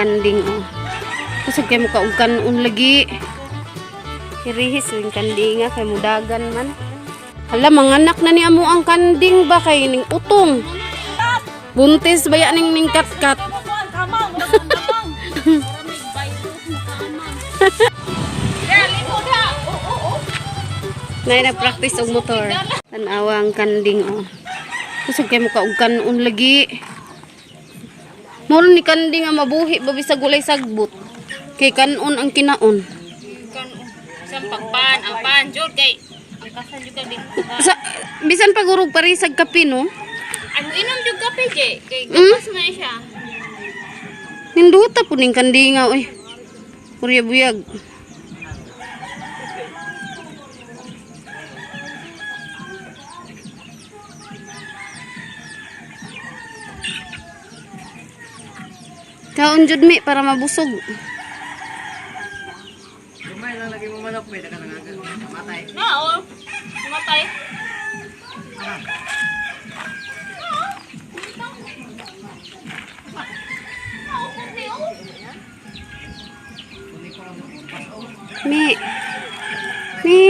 kanding oh. Kusog kay mo kaog kanon lagi. Hirihis ring kandinga kay mudagan man. Hala, manganak na ni amo ang kanding ba kay ning utong. Buntis ba ya ning ning katkat? Nay nag-practice og motor. Tanawa ang kanding oh. Kusog kay mo kaog kanon lagi. Muro ni kanding nga mabuhi ba bisag walay sagbot. Kay kanon ang kinaon. Bisan pagpan, ang pan, jud kay ang kasan jud kay Sa, bisan pagurog parisag kape no. Ano inom jud kape je kay gapas man siya. Ninduta po ning kandinga oy. Kurya buyag. Kaon jud mi para mabusog. Gamay lang lagi mo manok, may nakalangagan. Matay. Na oh. Matay. Mi. Mi.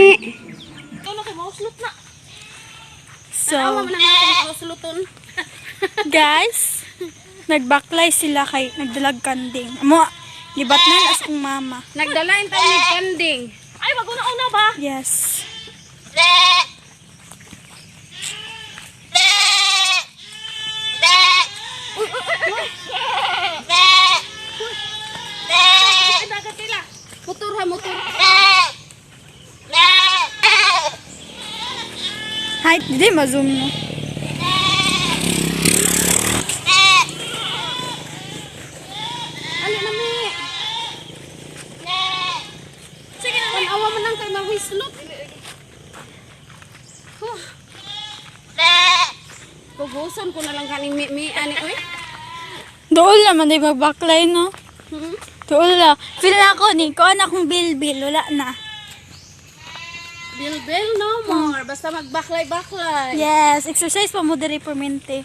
Tulo kay mauslot na. So, Tanawa man ang akong kausluton. guys, nagbaklay sila kay nagdalag kanding. Amo, gibatnan as kong mama. Nagdala in tayo ni kanding. Ay maguna una ba? Yes. Dagat sila. Motor ha, motor. Hi, di ma-zoom no. Ali na mi. Sige na. Tanawa man lang kay mahislot. Huh. Puguson ko na lang kaning mi-mi ani oy. Dool naman di magbaklay no. Hmm? Dool la. Feel na ako ni ko anak kong bilbil wala na. Bilbil no more. Basta magbaklay-baklay. Yes, exercise pa mo diri permente.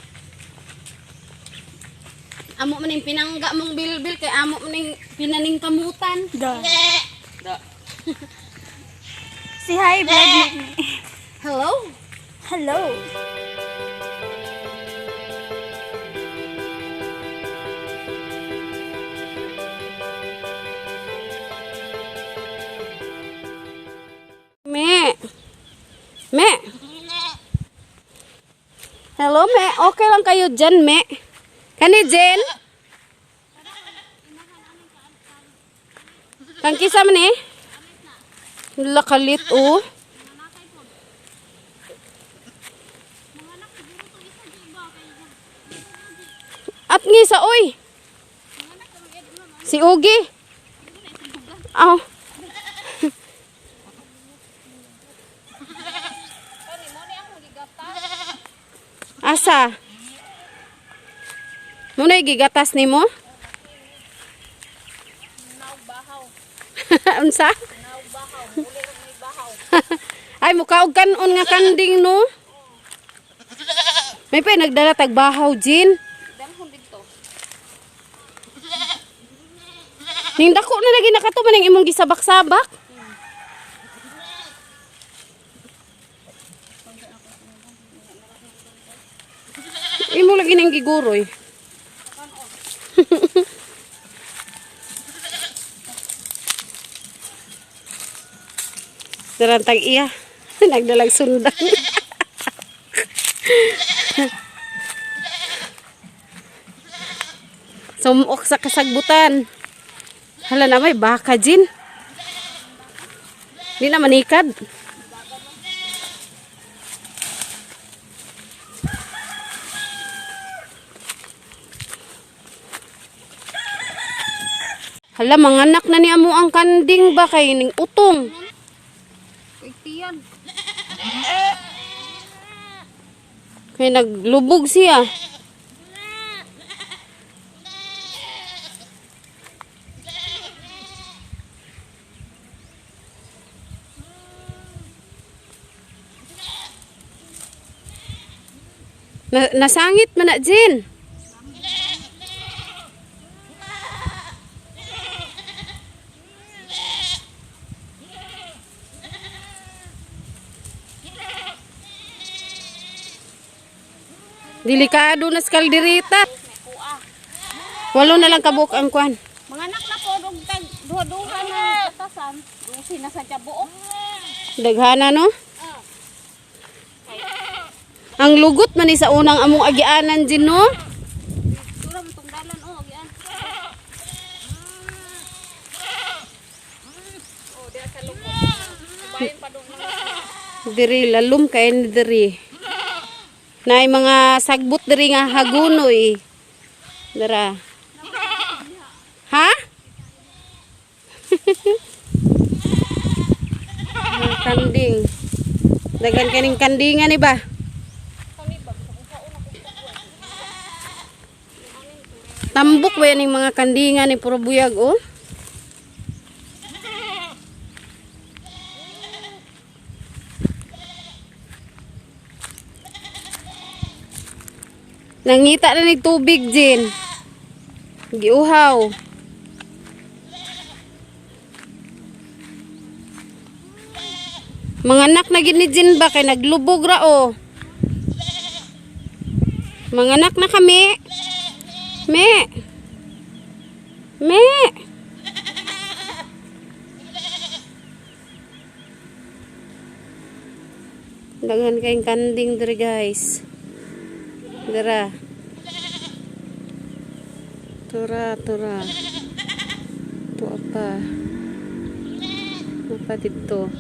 Amo man ning pinangga mong bilbil kay amo man ning pinaning kamutan. Da. Si hi vlog ni. Hello. Hello. Me. Me. Hello, Me. Okay lang kayo dyan, Me. Kani, Jen? Kang kisa man eh? Lakalit, oh. At ngisa, oy. Si Ugi. Aw. Asa? Muna gigatas nimo? Unsa? Ay mukaog kanon nga kanding no. May pa nagdala tag bahaw Jin. Ning dako na lagi nakatuman ning imong gisabak-sabak. Imo lagi ning giguroy. Darantag iya. Nagdalag sundan. Sumok sa kasagbutan. Hala na may baka Jin. Di na manikad. Hala, manganak na ni amo ang kanding ba kay ning utong. Kaigtiyan. Kay naglubog siya. Na, nasangit man na, Jin. Delikado na sa kaldereta. Walo na lang kabuk ang kwan. Mga anak na po, og tag duha-duha na katasan. Dusi na sa buok. Daghana no? Ang lugot man ni sa unang among agianan din no? Tura mo tong dalan oh, agian. Oh, diha sa lubot. Subayon pa dong. Diri lalom kay ni diri. Naay mga sagbot diri nga hagunoy. Dara. Ha? Mga kanding. Daghan kaning kandingan ni ba? Tambok ba yan yung mga kandingan ni puro buyag oh? Nangita na ni tubig din. Giuhaw. Mga anak na gid ni Jin ba kay naglubog ra oh. Mga anak na kami. Me. Me. Daghan kayong kanding diri guys. Dara. Tura, tura. Tuwa pa. Ano pa dito?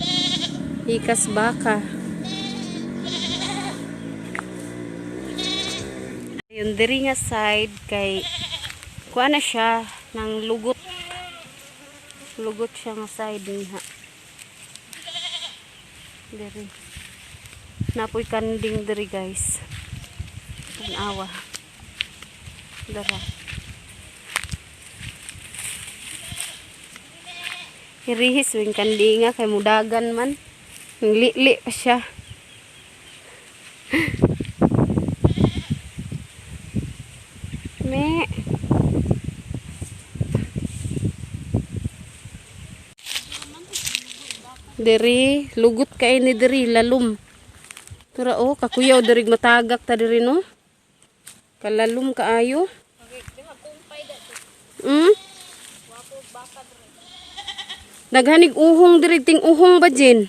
Ikas baka. Yung diri nga side kay kuha na siya ng lugot. Lugot siya nga side niya. Diri. Napoy kanding diri guys. Tanawa. Dara. Hirihis wing kandinga kay mudagan man. Lili pa siya. Me. Diri, lugot kay ni diri lalum. Tura oh, kakuyaw diri matagak ta diri no. Kalalum kaayo. Hmm? Naghanig uhong diri ting uhong ba jin?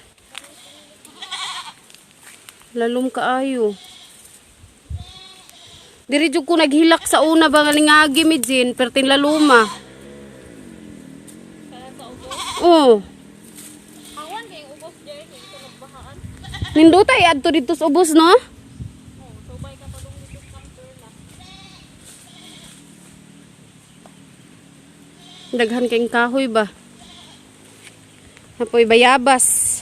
Lalum kaayo. Diri jud ko naghilak sa una ba nga ningagi mi jin pertin laluma. Oh. Awan kay ubos jay kay ito nagbahaan. Nindutay adto dito sa ubos no? Oh, subay ka pa dong dito sa na. Daghan kayong kahoy ba? Napoy bayabas.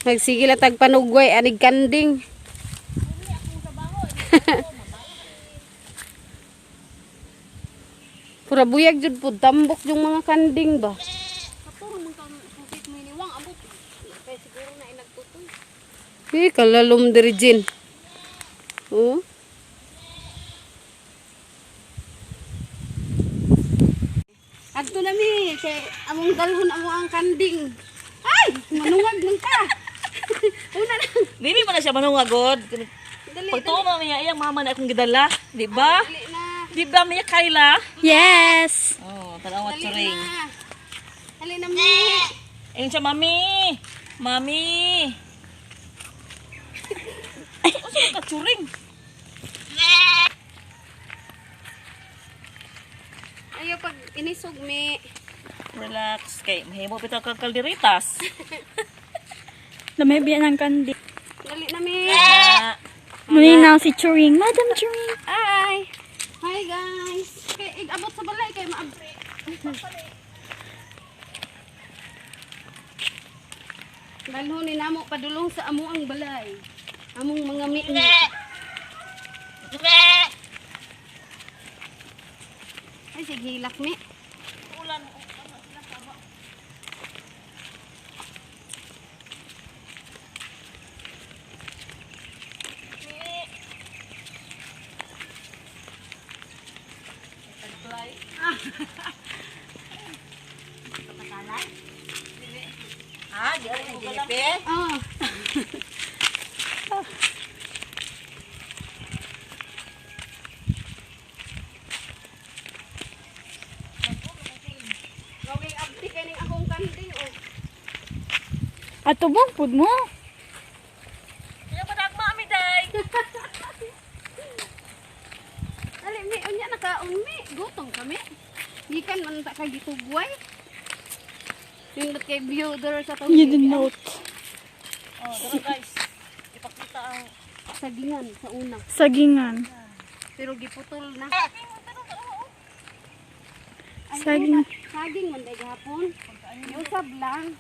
Nagsigil at tagpanugway, anig kanding. Pura buyag jud po, tambok yung mga kanding ba? Kato man kang tubig mo iniwang abot. Kay siguro na inagtutoy. Eh, kalalom diri Jin. Oh. Adto na mi kay among dalhon amo ang kanding. Ay, manungag man ka. Una na. Dili man na siya manungagod. Dali, Pagtuo man niya iyang mama na akong gidala, di ba? dali na. Di ba miya Kayla? Yes! Oh, tanawa Dali churing. na. Dali na mi. Ayun siya, mami. Mami. Usa ka churing? Ayo pag inisog mi. Relax kay mahimo bitaw kag kalderitas. Lamay biya ng kandi. Dali na mi. Ah, Muli na si Churing. Madam Churing. Hi. Hi guys. Kay igabot sa balay kay maab. Dalhon ni namo padulong sa amo ang balay. Among mga mi. Ay sige hilak mi. Ah, di ay gilipe. Ah. Gawing abdi kay ning akong kanding oh. Ato bang pud mo? Kaya padagma mi day. Dali mi unya nakaon mi, gutom kami. Gikan man ta kay gitugway. Nindot kay view dere sa tong You didn't note. Oh, tara guys. Ipakita ang sagingan sa una. Sagingan. Pero giputol na. Ay, Saging. Saging man day gahapon. Usab lang.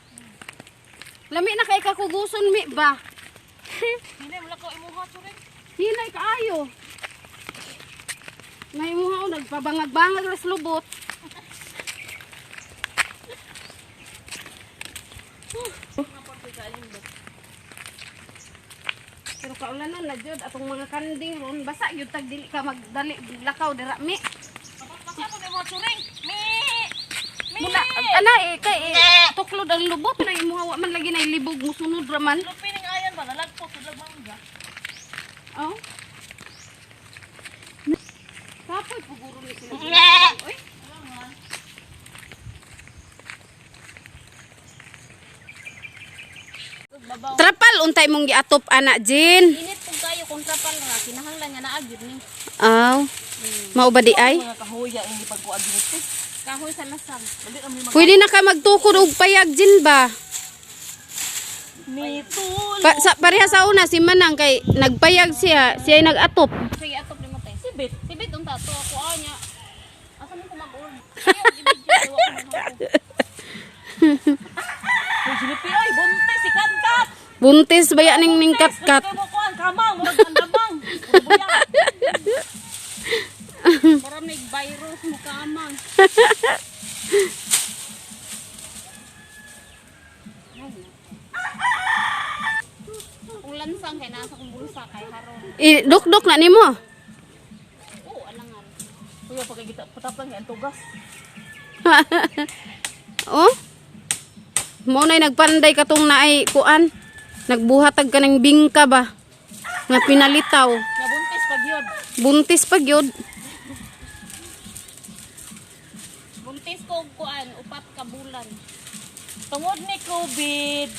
Lami na kay kakuguson mi ba? Hinay mo lang ko imuha churing. Hinay kaayo. May mga o nagpabangag-bangag ras lubot. Pero kaulanan na jud atong mga kanding ron basa gyud tag dili ka magdali lakaw dira mi. Pasa ko imuha churing. Mi. Mi. Muna ana eh kay eh, tuklod ang lubot na imuha wa man lagi na libog musunod ra man. Lupi ning ayan ba nalagpot tudlag mangga. Oh. Kapoy puguro ni sila. Oy. Trapal untay mong giatop ana Jin. Init pug kayo kung trapal ra kinahanglan nga naa gyud ni. Aw. Mao ba di ay? Mga kahoya ini pagkuan dito. Kahoy sa lasang. Dali ra mi mag Pwede na ka magtukod og payag Jin ba? Mi tul. Pa, sa, pareha sa una si Manang kay nagpayag siya, siya ay nagatop. Sige atop nimo te. Sibit. Sibit unta to ako anya. Asa mo ko mag-order? Ayaw, i-video, wa ko manghapon. Uy, Jilipi ay buntis si Katkat. Buntis ba yan ning ning katkat? Kay mo kuan kamang murag andamang. Murag buyang. Mura may virus mo kamang. Kung lansang kay nasa kong bulsa kay haron. I dukdok na nimo. Oo, alangan. Kuya pagkita patapang ang tugas. Oh? Mao na'y nagpanday katong naay kuan. Nagbuhatag ka ng bingka ba? Nga pinalitaw. Nga buntis pag yun. Buntis pa gyud. Buntis ko og kuan, upat ka bulan. Tungod ni COVID,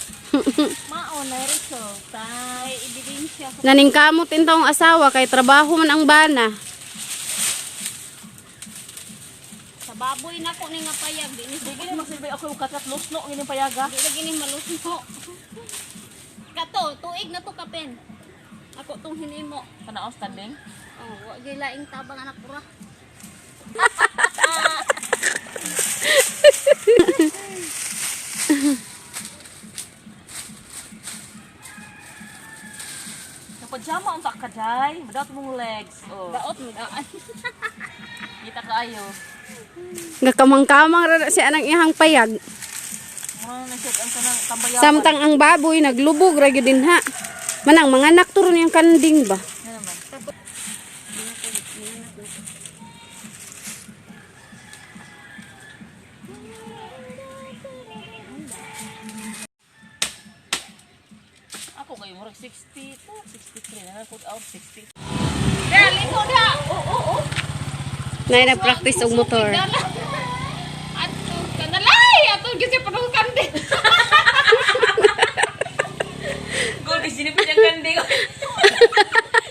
mao na resulta. Kay ebidensya sa Naningkamot in taong asawa kay trabaho man ang bana. sa baboy nako ni nga payag di ni Di gini magsilbi ako yung katkat lusno ngini payaga. di lagi ni malusno. Kato, tuig na to kapen. Ako tong hinimo. Kanaos standing. Oh, wa gyud laing tabang anak pura. Napajama ang kaday, madaot mong legs. Oh. Daot mo daan. Kita kaayo. Nga kamang-kamang ra na siya ng iyang payag. Mura na siya ang kanang tambayawan. Samtang ang baboy naglubog ra gyud din ha. Manang mga anak turo niyang kanding ba. Ano naman? Ako kayo murag 62, 63 na put out 60. Dali ko da. Oo, oo. Nay nagpractice og motor. Dala. Ato kanalay, ato gyud siya panong kandi. Goal kasi sinipid ang kandi ko.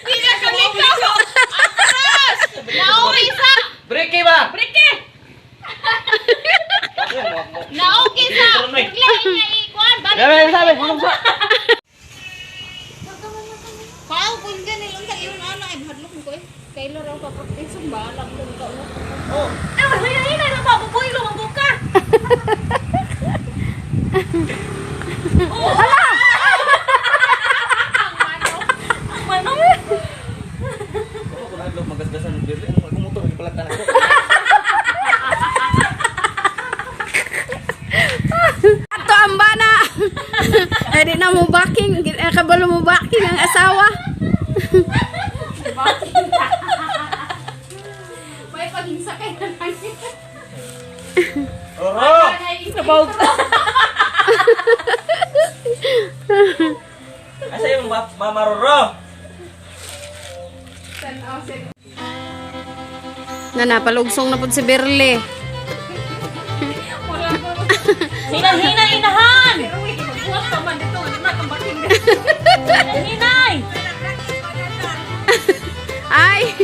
Di na kalikaw. Atras. Naoy sa. Breki ba? Brike. Naoki sa. Bigla niya ikuan. Balik. Sabi, sabi, sabi. Pao kun ganil unsa iyon ana ay hadlok ko eh. Kailo raw pa practice ang balang kung ka uno. Oh. Eh, wala na na pa bubuy lumang ka. Ang manok. Ako na adlok magasgasan ng birli. Ano kung motor gipalatan ako. Ato ang bana. Ay di na mo backing, eh, kabalo mo backing ang asawa. May paginsakay na lang. About. Asa yung Mama Roro? Na napalugsong na pud si Berle. Hinay-hinay, inahan! Buhat pa man dito, di na kambating. Hinay-hinay! Ay!